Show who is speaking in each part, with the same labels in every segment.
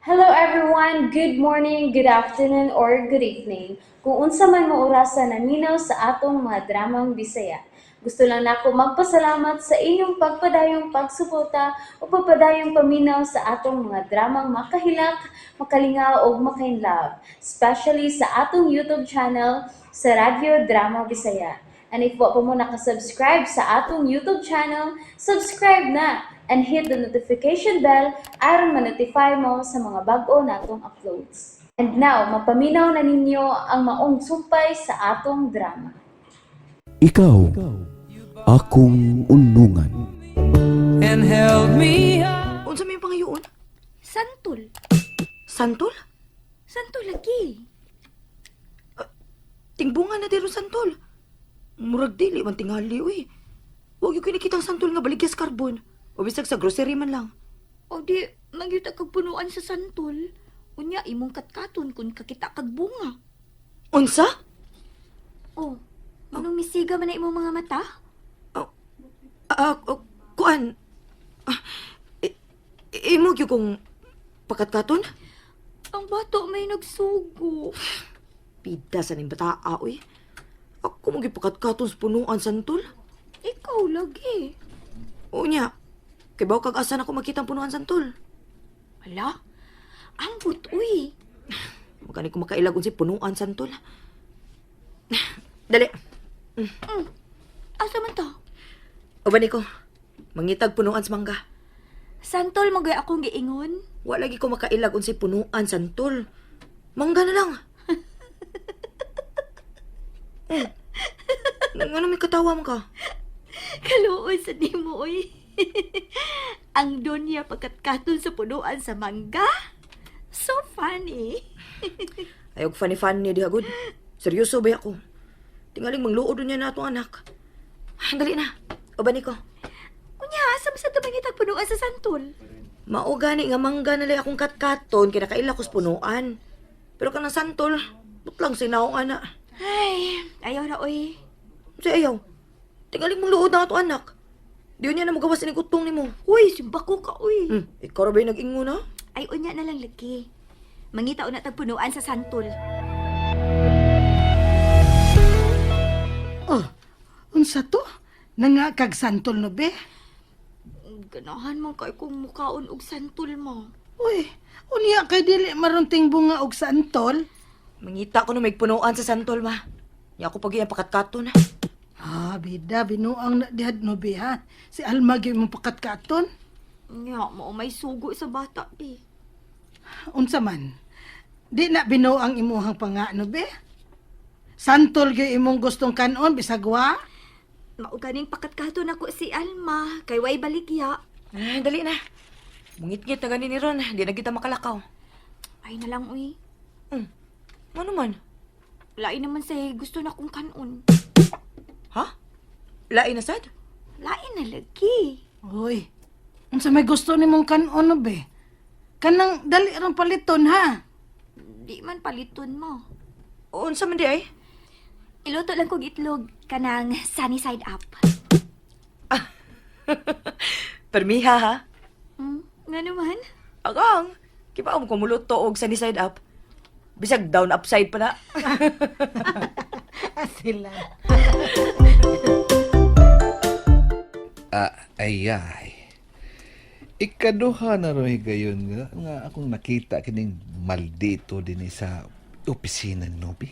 Speaker 1: Hello everyone! Good morning, good afternoon, or good evening. Kung unsa man mo orasa naminaw sa atong mga dramang Bisaya. Gusto lang nako magpasalamat sa inyong pagpadayong pagsuporta o pagpadayong paminaw sa atong mga dramang makahilak, makalingaw ug makainlove, especially sa atong YouTube channel sa Radyo Drama Bisaya. And if wa pa mo nakasubscribe sa atong YouTube channel, subscribe na and hit the notification bell aron ma-notify mo sa mga bag-o natong uploads. And now, mapaminaw na ninyo ang maong sumpay sa atong drama.
Speaker 2: Ikaw, akong unungan.
Speaker 3: And held me up.
Speaker 4: Unsa may pangayoon?
Speaker 5: Santol.
Speaker 4: Santol?
Speaker 5: Santol lagi.
Speaker 4: Tingbunga na diro santol. Murag dili man tingali uy. Wag yung kinikitang santol nga baligyas karbon. O bisag sa grocery man lang.
Speaker 5: O di, magyuta kag punuan sa santol. Unya, imong katkaton kung kakita kag bunga.
Speaker 4: Unsa?
Speaker 5: Oh, anong misiga man na imong mga mata?
Speaker 4: Ah, ah, kuan. Ah, imo gyud kong pakatkaton?
Speaker 5: Ang bato may nagsugo.
Speaker 4: Pida sa ning bataa uy. Ako mo gyud pakatkaton sa punuan santol.
Speaker 5: Ikaw lagi.
Speaker 4: Unya, kay baw kag asa na ko makita ang punuan santol.
Speaker 5: Hala, ambot uy.
Speaker 4: Magani ko makailag unsay punuan santol. Dali.
Speaker 5: Asa man to?
Speaker 4: Uban ko. Mangitag punuan sa mangga.
Speaker 5: Santol magay akong giingon.
Speaker 4: Wa lagi ko makailag unsay punuan santol. Mangga na lang. Eh, ngano may katawa mo ka?
Speaker 5: Kaluoy sa nimo uy. Ang donya pagkatkaton sa punuan sa mangga. So funny.
Speaker 4: Ayog funny funny diha gud. Seryoso ba ako? Tingaling mangluod niya na atong anak. Ah, dali na. Uban ko.
Speaker 5: Unya, asa man sa tumangitag punuan sa santol?
Speaker 4: Mao gani nga mangga na lang akong katkaton kay nakaila ko sa punuan. Pero kanang santol, butlang sinaong ana.
Speaker 5: Ay, ayaw ra oy.
Speaker 4: Say ayaw. Tingaling mangluod na atong anak. Di niya na magawas ining utong nimo.
Speaker 5: Uy, simbako ka uy.
Speaker 4: Ikaw ra ba yung nag-ingon ha?
Speaker 5: Ay unya na lang lagi. Mangita una tag punuan sa santol.
Speaker 6: Oh, unsa to? Nangakag santol no be?
Speaker 5: Ganahan man kay kong mukaon og santol mo.
Speaker 6: Uy, unya kay dili marunting bunga og santol.
Speaker 4: Mangita ko na may punuan sa santol, ma. Nya ako pag iyang pakatkaton.
Speaker 6: Ah, bida binuang na dihad no be ha. Si Alma gyud mong pakatkaton.
Speaker 5: Nya, mao may sugo sa bata di.
Speaker 6: Unsa man? Di na binuang imuhang panga no be? Santol gyud imong gustong kanon bisag wa?
Speaker 5: Mao ganing pakatkaton ako si Alma kay way baligya.
Speaker 4: Ah, dali na. Mungit-ngit na gani ni Ron. Di na kita makalakaw.
Speaker 5: Ay na lang uy.
Speaker 4: Ano man?
Speaker 5: Lain naman say gusto na kong kanon.
Speaker 4: Ha? Lain na sad?
Speaker 5: Lain na lagi.
Speaker 6: Uy, unsa may gusto nimong kanon no be? Kanang dali rang paliton ha.
Speaker 5: Di man paliton mo.
Speaker 4: Unsa man di ay?
Speaker 5: Iluto lang kog itlog kanang sunny side up.
Speaker 4: Permiha ha?
Speaker 5: Nga naman?
Speaker 4: Agang. Kiba mo kumuluto og sunny side up. Bisag down upside pa na.
Speaker 6: Ah, sila.
Speaker 7: Ah, ay ay. Ikaduha na ro higayon nga, nga akong nakita kining maldito din sa opisina ni Nobi.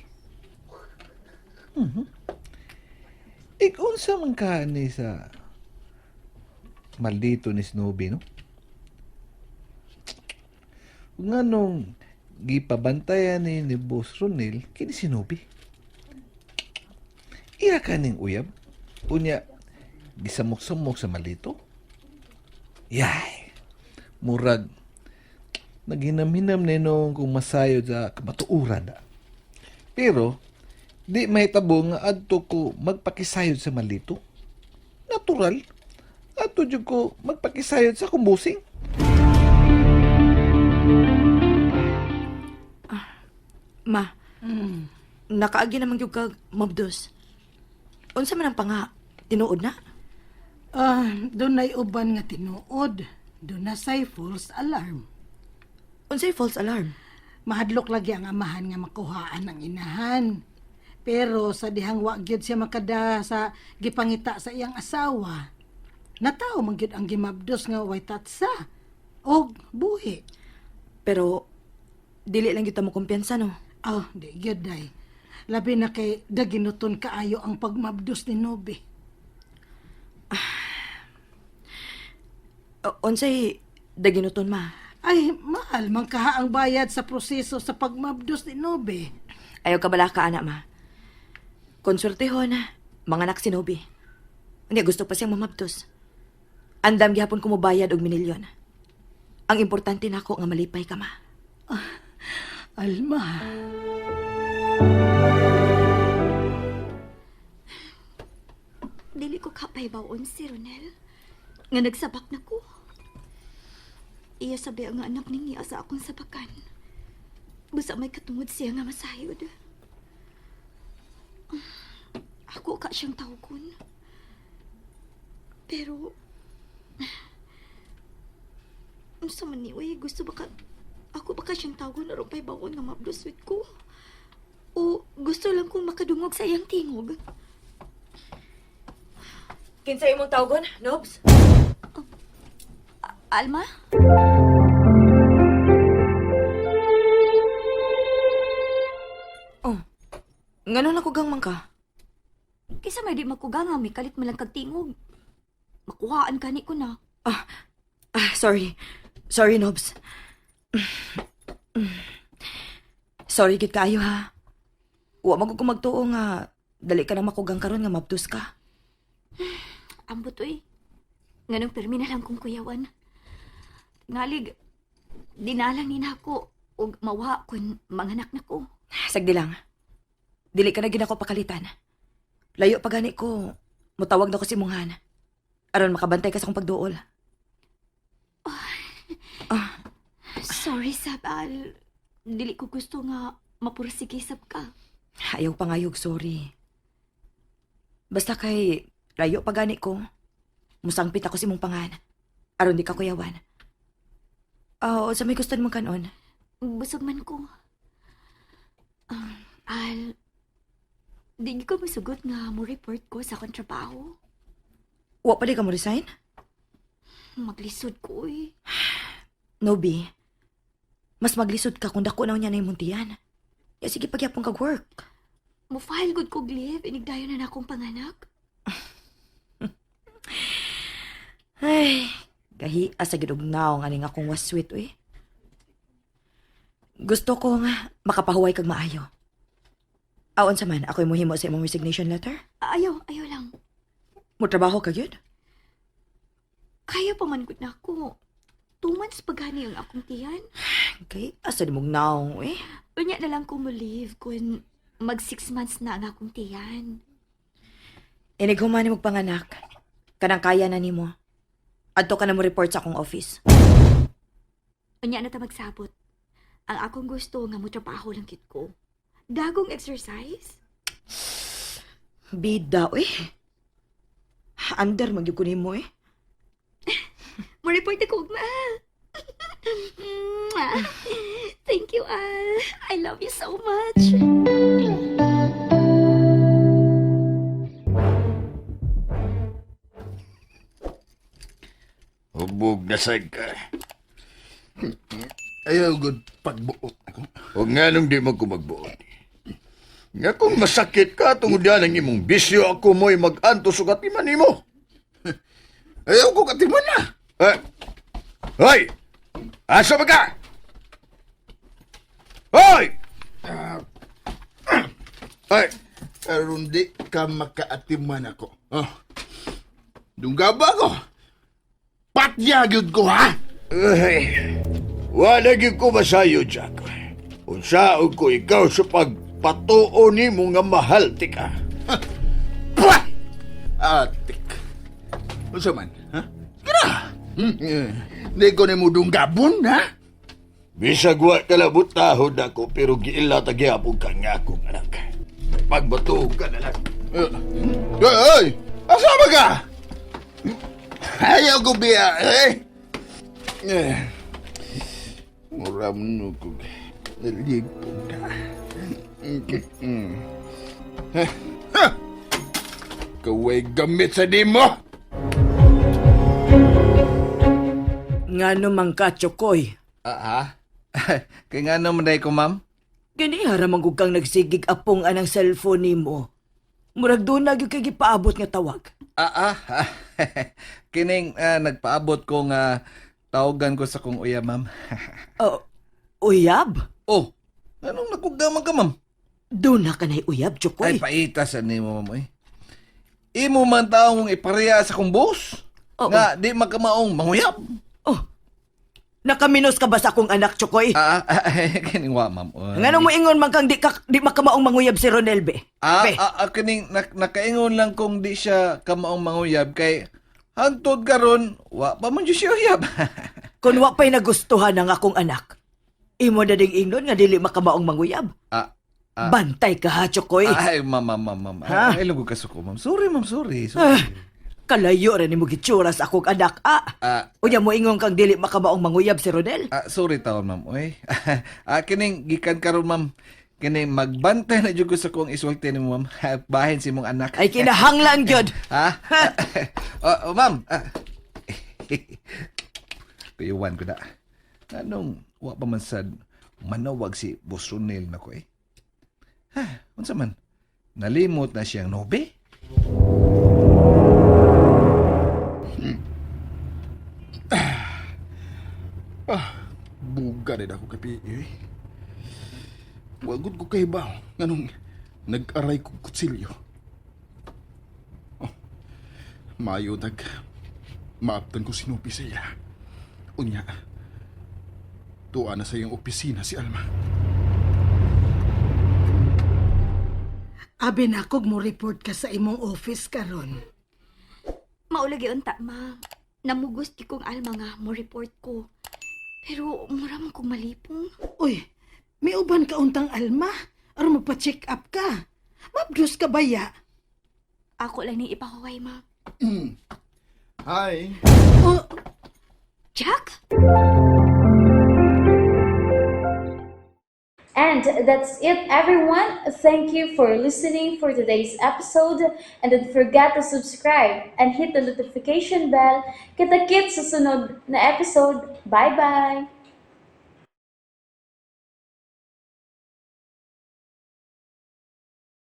Speaker 7: Ikunsa man ka ni sa maldito ni Snoopy, no? Nga nung gipabantayan ni Boss Ronel, kini si Nobi. Iya ka ning uyab. Unya, gisamok-samok sa malito. Yay! Murag, naghinam-hinam na nung kung masayod sa kamatuoran na. Pero, di mahitabo nga adto ko magpakisayod sa malito. Natural, adto jud ko magpakisayod sa kumbusing.
Speaker 4: Ma, nakaagi naman gyud kag mabdos. Unsa man ang panga? Tinuod na?
Speaker 6: Ah, dunay uban nga tinuod. Duna say false alarm.
Speaker 4: Unsay false alarm?
Speaker 6: Mahadlok lagi ang amahan nga makuhaan ang inahan. Pero sa dihang wa gyud siya makada sa gipangita sa iyang asawa. Nataw man gyud ang gimabdos nga way tatsa og buhi.
Speaker 4: Pero dili lang gyud ta mo kumpiyansa no.
Speaker 6: Oh, di gyud day. Labi na kay daginuton kaayo ang pagmabdos ni Nobi.
Speaker 4: Unsay daginuton ma?
Speaker 6: Ay, mahal man kaha ang bayad sa proseso sa pagmabdos ni Nobi.
Speaker 4: Ayaw ka bala ka ana ma. Konsultihon, manganak si Nobi. Hindi gusto pa siyang mamabdos. Andam gihapon ko mobayad og minilyon. Ang importante nako nga malipay ka ma.
Speaker 6: Alma.
Speaker 5: Dili ko kapay bawon si Ronel. Nga nagsabak na ko. Iya sabi ang anak ni niya sa akong sabakan. Busa may katungod siya nga masayod. Ako ka siyang tawgon. Pero unsa man ni uy, gusto ba ka ako ba ka siyang tawgon aron pay bawon nga mabdoswit ko? O gusto lang kong makadungog sa iyang tingog.
Speaker 4: Kinsa imong tawgon, Nobs?
Speaker 5: Alma?
Speaker 4: Oh. Ngano na kugang man ka?
Speaker 5: Kaysa may di makugang nga, may kalit man lang kag tingog. Makuhaan gani ko na.
Speaker 4: Ah, sorry. Sorry, Nobs. Sorry gid kaayo ha. Wa man ko magtuo nga dali ka na makugang karon nga mabdos ka.
Speaker 5: Ambot uy. Nganong permi na lang kong kuyawan. Ngalig, dinalang ni nako og mawa kun manganak na ko.
Speaker 4: Sagdi lang. Dili ka na gid ako pakalitan. Layo pa gani ko. Mutawag na ko si Munghan. Aron makabantay ka sa akong pagduol.
Speaker 5: Sorry, Sab Al. Dili ko gusto nga mapursige sab ka.
Speaker 4: Ayaw pa ngayog, sorry. Basta kay layo pa gani ko. Musangpit ako si mong pangan. Aron di ka kuyawan. Oo, sa may gusto mong kanon.
Speaker 5: Busog man ko. Al, di ko masugot nga mo report ko sa akong trabaho.
Speaker 4: Wa pa di ka mo resign?
Speaker 5: Maglisod ko eh.
Speaker 4: No, B. Mas maglisod ka kung dako na niya na imong tiyan. Ya, sige, pagyapon kag work.
Speaker 5: Mo-file good kog leave, inigdayon na na akong panganak.
Speaker 4: Ay, gahi asa gid og naong aning akong waswit uy. Gusto ko nga makapahuway kag maayo. Aon sa man, ako'y muhimo sa imong resignation letter.
Speaker 5: Ayaw, ayaw lang.
Speaker 4: Mo trabaho ka gyud?
Speaker 5: Kaya pa man gud na ako. 2 months pa gani ang akong tiyan.
Speaker 4: Kay asa di mong naong uy.
Speaker 5: Unya na lang ko mo leave kung mag 6 months na ang akong tiyan.
Speaker 4: Inig human nimo panganak. Kanang kaya na nimo. Adto ka na mo report sa akong office.
Speaker 5: Unya na ta magsabot. Ang akong gusto nga mo trabaho lang kit ko. Dagong exercise.
Speaker 4: Bida uy. Under magyud ko nimo eh.
Speaker 5: Mo report ako ugma. Mwah. Thank you, Al. I love you so much.
Speaker 8: Hubog na sad ka.
Speaker 9: Ayaw good pagbuot ako.
Speaker 8: O nga nung di mo ko magbuot. Nga kung masakit ka tungod yan ang imong bisyo ako mo'y mag-antos o katiman nimo.
Speaker 9: Ayaw ko katiman na.
Speaker 8: Eh, hoy! Asa ba ka? Hoy! Ay,
Speaker 9: Aron di ka makaatiman ako. Oh. Dungga ba ako? Patya gyud ko ha.
Speaker 8: ay, wala gyud ko masayo, Jack. Unsaon ko ikaw sa pagpatuo nimo nga mahal ti ka.
Speaker 9: Pah! Atik. Unsa man, ha? Sige na. Di ko nimo dunggabon ha.
Speaker 8: Bisag wa kalabot tahod ako pero giila ta gyapon ka nga akong anak. Pagbatuog ka na lang.
Speaker 9: Eh, Ay, asa ba ka? Ayaw ko biya, eh. Eh. Mura mo ko. Nalipong na. Ha? Ha! Kaway gamit sa di mo!
Speaker 4: Ngano man ka, Chokoy?
Speaker 7: Ah, ha? Kay nga naman dahil ko, ma'am?
Speaker 4: Gani haramang kang nagsigig apong anang cellphone nimo. Murag doon na gyud kay gipaabot nga tawag.
Speaker 7: Ah, ah. Ah. Kining nagpaabot ko nga tawagan ko sa kong uya, ma'am.
Speaker 4: Oh, uyab?
Speaker 7: Oh, anong nakugaman ka, ma'am?
Speaker 4: Doon na ka na'y uyab, Chokoy.
Speaker 7: Ay, paita sa nimo, ma'am. Oy. Imo man taong ipareha sa kong boss.
Speaker 4: Oo.
Speaker 7: Nga, di makamaong manguyab.
Speaker 4: Oh, nakaminos ka ba sa akong anak, Chokoy?
Speaker 7: Ah, ah, ah, kining wa, ma'am. Oy.
Speaker 4: Ngano mo ingon man kang di makamaong manguyab si Ronel, be?
Speaker 7: Ah,
Speaker 4: Be.
Speaker 7: ah, ah, kining nakaingon lang kung di siya kamaong manguyab kay hangtod karon wa pa man jud siya uyab.
Speaker 4: Kung wa pa'y nagustuhan ang akong anak, imo na ding ingnon nga dili makamaong manguyab.
Speaker 7: Ah, ah.
Speaker 4: Bantay ka ha, Chokoy.
Speaker 7: Ay, ma'am, ma'am, ma'am, ma'am.
Speaker 4: Ha?
Speaker 7: Ay, lugod ka suko, ma'am. Sorry, ma'am, sorry. Sorry.
Speaker 4: Ah, kalayo ra nimo gitsura sa akong anak, ah.
Speaker 7: Ah,
Speaker 4: Unya mo ingon kang dili makamaong manguyab si Ronel.
Speaker 7: ah, sorry taon, ma'am. Oy. Ah, kining gikan karon, ma'am. Kining magbantay na jud ko sa kong isulti nimo, ma'am. Bahin si imong anak.
Speaker 4: Ay kinahanglan gyud.
Speaker 7: Ha? Oh, oh, ma'am. Ah. Kuyuan ko na. Anong wa pa man sad manawag si Boss Ronel na ko eh. Ha, unsa man? Nalimot na siyang nobe?
Speaker 9: Buga na ako kay PE. Eh. Wagod ko kay ba? Nganong nag-aray ko kutsilyo. Oh, mayo nag maaptan ko sinupi sa iya. Unya, tuwa na sa iyong opisina si Alma.
Speaker 6: Abi na kog mo report ka sa imong office karon.
Speaker 5: Maulagi unta, ma. Namugos di kong Alma nga mo report ko. Pero mura man kong malipong.
Speaker 6: Uy, may uban ka untang Alma. Aron magpa-check up ka. Mabdos ka ba ya?
Speaker 5: Ako lang ni ipahuway, ma.
Speaker 9: Hi!
Speaker 6: Oh,
Speaker 5: Jack?
Speaker 1: And that's it, everyone. Thank you for listening for today's episode. And don't forget to subscribe and hit the notification bell. Kita-kits sa sunod na episode. Bye-bye!